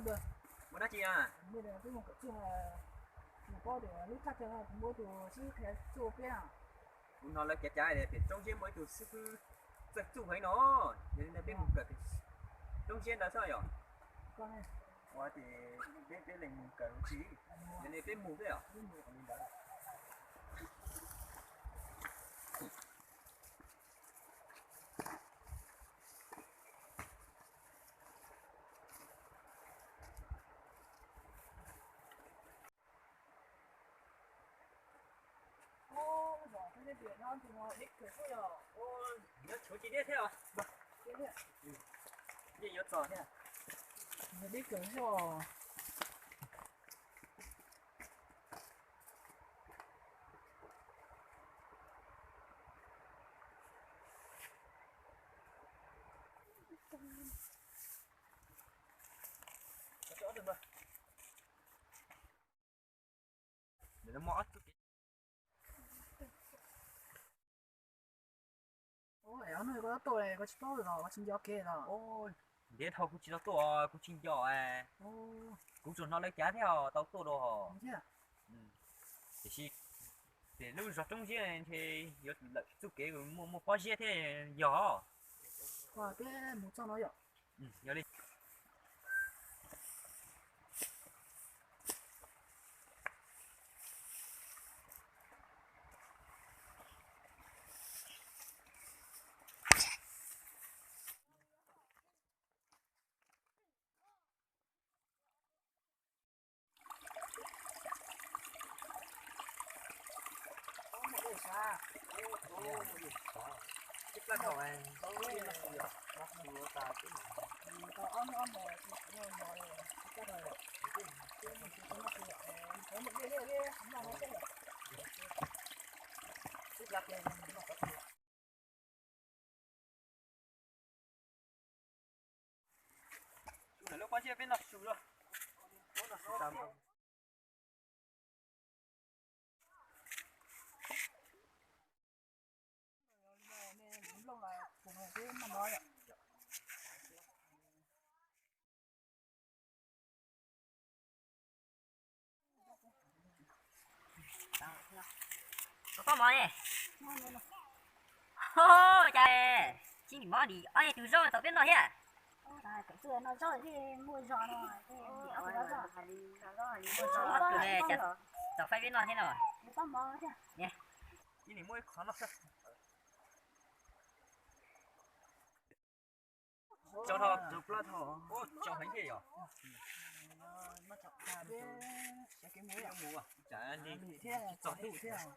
Ua dab tsi a? Kuv hnov lawv cav cav tias pem roob siab muaj ib tug xib fwb txawj txuj heev no, yog li ntawd peb mus kawm roob siab ntawd xwb yom. Ua ces peb peb leeg mus kawm tsis, yog li peb mus xwb yom. Nyob tshuav tsis deb thiab os. Yeej yuav txog thiab. Deb kawg thiab os. Ob hnub koj tuaj koj tsis paub los koj tsis nco kev los? Ntiav dhau kuv tsis tau tuaj, kuv tsis nco. Kuv tsuas hnov lawv cav thiab tau tuaj dua. Tiam sis ces lub zos roob siab ntshe yuav lawm txuj kev muaj muaj pob zeb thiab yog. Peb mus txog no yom. Yog li. Lub pob zeb peb noj su lawm. Koj mov ne? Cas tsis nim mov dim ob tug zaub tau peb noj thiab. Ob tug ne, cas tau faib peb noj thiab no. Ib nim muab ib qho noj. Tso dhau, tso plab dhau. Tso heev thiab yom. Mus, mus, tsam li tsis txog ntuj thiab.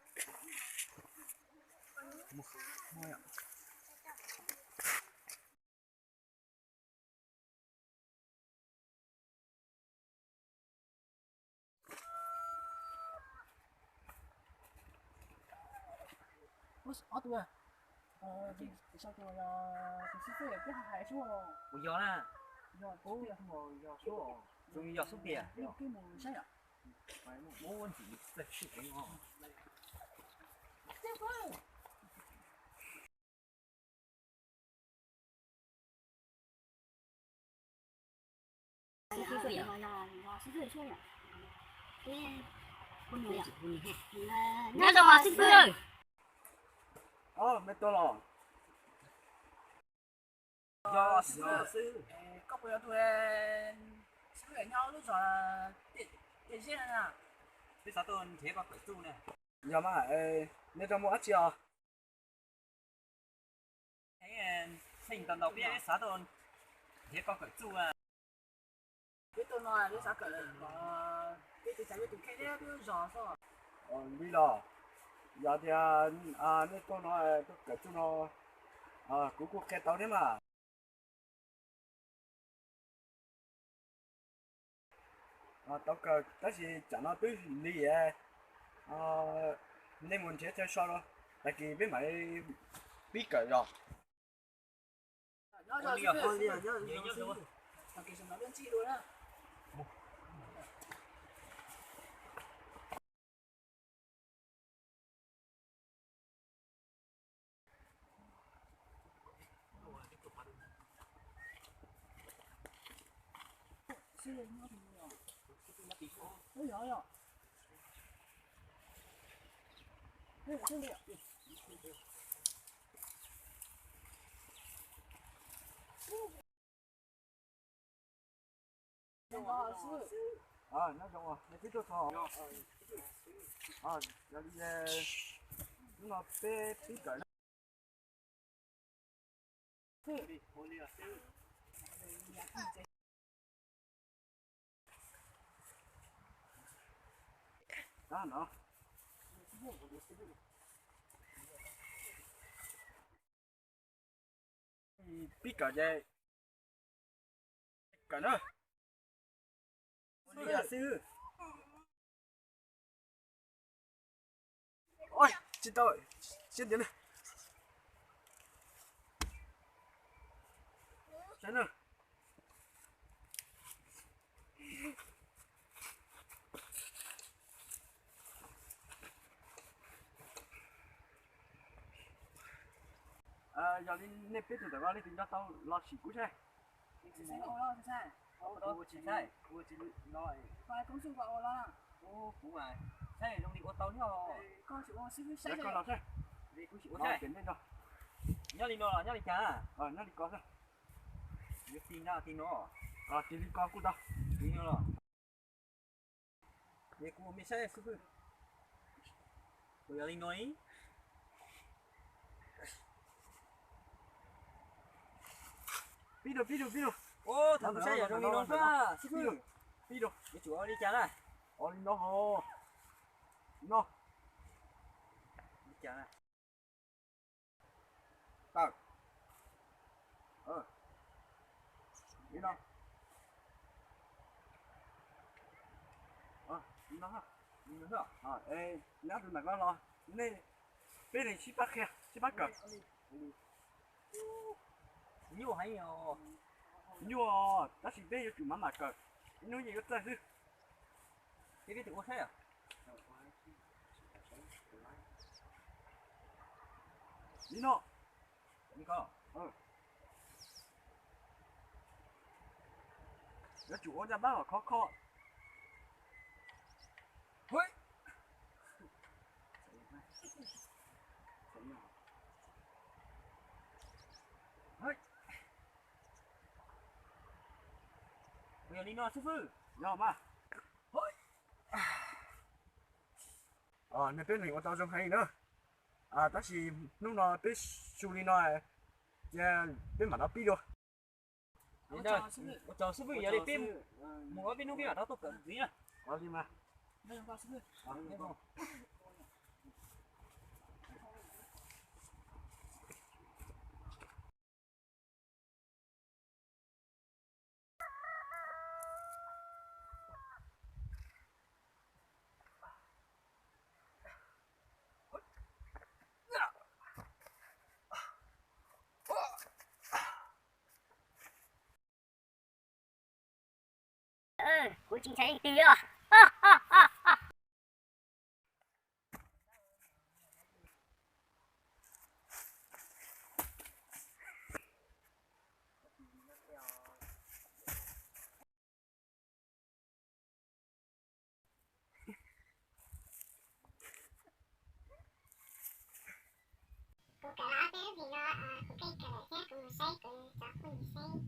Ob tug, tus xib fwb yog tus xib fwb peb hais xwb. Kuv yog na. Yog xib fwb yog xwb, zoo yog xub tiag. Peb mus saib yom. Ub, ntxim txawj sib heev os. Nyob zoo os xib fwb. Os, me tuaj los. Yog xib fwb, koj puas yog tus xib fwb nyob lub zos Tiaj Ziab na? Peb xav tuaj nrhiav koj kawm txuj na. Yog mas, nej tuaj muaj dab tsi os? Pheej ntau ntau peb xav tuaj nrhiav koj kawm txuj. Peb tuaj no peb xav kawm, peb tus xav yuav tus kheej thiab peb lub zos xwb. Li los, yog tias nej tuaj no tuaj kawm txuj no, kuv kuj qhia tau thiab mas. Tau kawm tab sis tsam no twb lig, nej mus nrhiav chaw so, tag kis peb mam pib kawm los. Nyob zoo, nej twb tuaj txog. Yog li, hnub no peb pib kawm na. Pib kawm ces kawm na. Ua li xwb. Oj, tsis tau, tsis tias na. Saib na. Yog li nej peb tug ntawm ko leej twg nco tau los sim kuv saib. Kuv tsis saib, kuv tsis los. Kuv mas saib zoo li ua tau nyob. Koj los saib. Kuv sim ua saib. Nyob li no los nyob li cas? Nyob li ko xwb. Yuav tig no tig no. Tig li ko kuj tau. Tig no los. Es kuv ua mej saib xib fwb. Kuv yog li no ib. Pib rau, pib rau, pib rau. Ua, thaum kuv saib yog zoo li no xwb xib fwb. Pib rau. Yuav tsum ua li cas na? Ua li no ho. No. Li cas na? Tawm. Li no. Li no. Nyob tus ntawm ko los nej, peb li sib pab qhia sib pab kawm. Nyuaj heev os. Nyuaj, tab sis peb yuav tsum mam mam kawm, ib hnub yeej yuav txawj xwb. Peb, peb tus ua saib os. Li no. Li ko. Yuav tsum ua caj dab kom khov kho. Yog li no xib fwb. Yog mas. Nej peb neeg ua tau zoo heev na. Tab sis hnub no peb su li no, cia peb mam rov pib dua. Ua tsaug xib fwb, yog li peb mus ob peb hnub peb mam rov tuaj kawm ntxiv na. Li mas. Kuv tsis ntshai leej twg os. Kuv kawm los ob peb lub hlis no, kuv kawm lawm thiab kuv mus saib kuv cov phooj ywg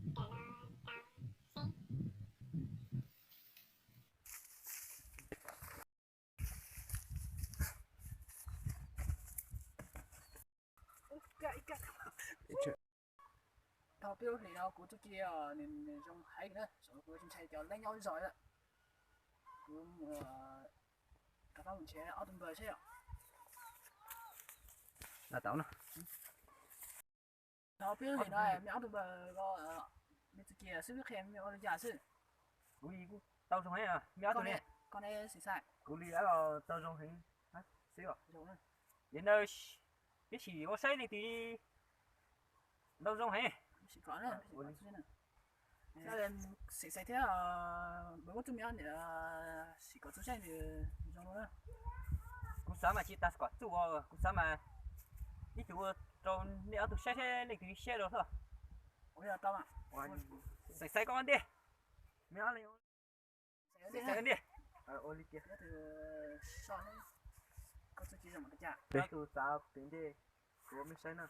saib kawm los tau saib. Tau peb lub hlis no kuv txuj ci nws zoo heev na, kuv tsis ntshai cov neeg nyob zos lawm. Kuv mus rov qab mus nrhiav ob tug npawg seb yom. Tau na. Tau peb lub hlis no mej ob tug npawg ko, mej txuj ci xib fwb qhia mej ua li cas xwb? Kuv li kuj tau zoo heev, mej ob tug ne? Kuv li tau zoo heev xwb os. Yog na, peb sim ua saib leej twg ntau zoo heev. Sim kom txuj xaiv thiab, npawg Muab Txuj mej ob niam sim kom txuj saib nws zoo na. Kuv xav mas tsis tas kom txuj, kuv xav mas ib tug ua rau nej ob tug saib saib leej twg siab dua xwb. Xaiv xaiv koj ua ntej. Mej ob leeg Ua li tias, tus xav pem ntej, kuv mej saib na.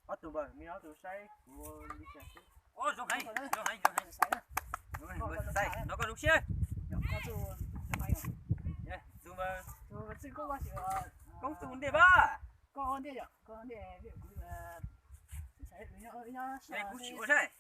Ob tug npawg, mej ob tug saib kuv li cas xwb. Zoo heev, zoo heev, zoo heev. Saib no koj zoo siab. Tus mas koob tus ntej pab. Kuv sim ua saib.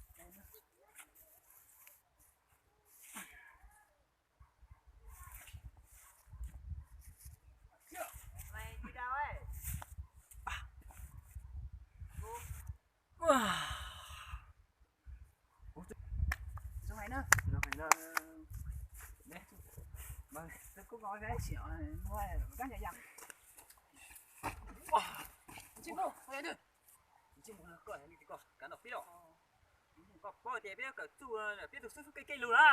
Koj paub tias peb kawm txuj, peb tus xib fwb kev kev lug na.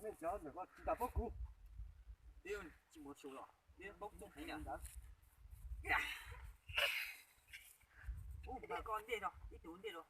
Mej cov ntawm ko tsis tas paub kuv. Peb tsis mus xyuas los peb paub txuj heev na. Ub, koj ntej no, ib tug ntej no.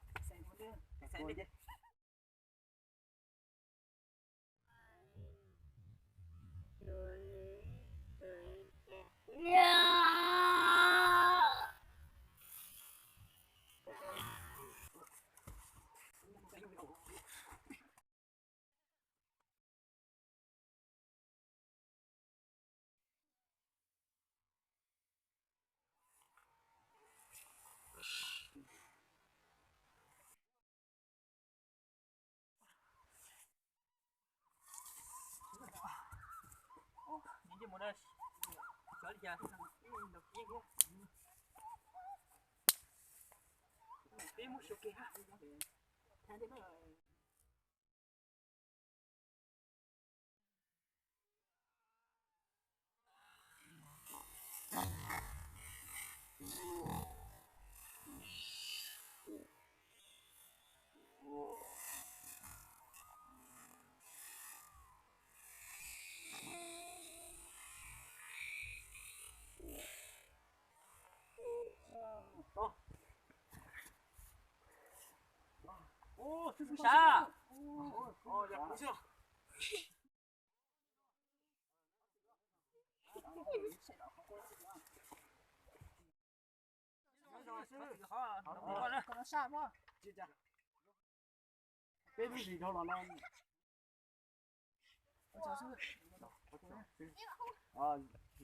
Peb lub zis dhau los no.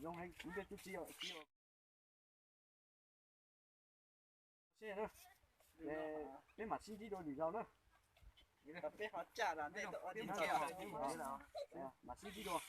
Zoo heev, kuv ntiag tub tsis yog. Peb mam sib ntsib dua lwm zaus na. Peb ho caj ntej mam sib ntsib dua.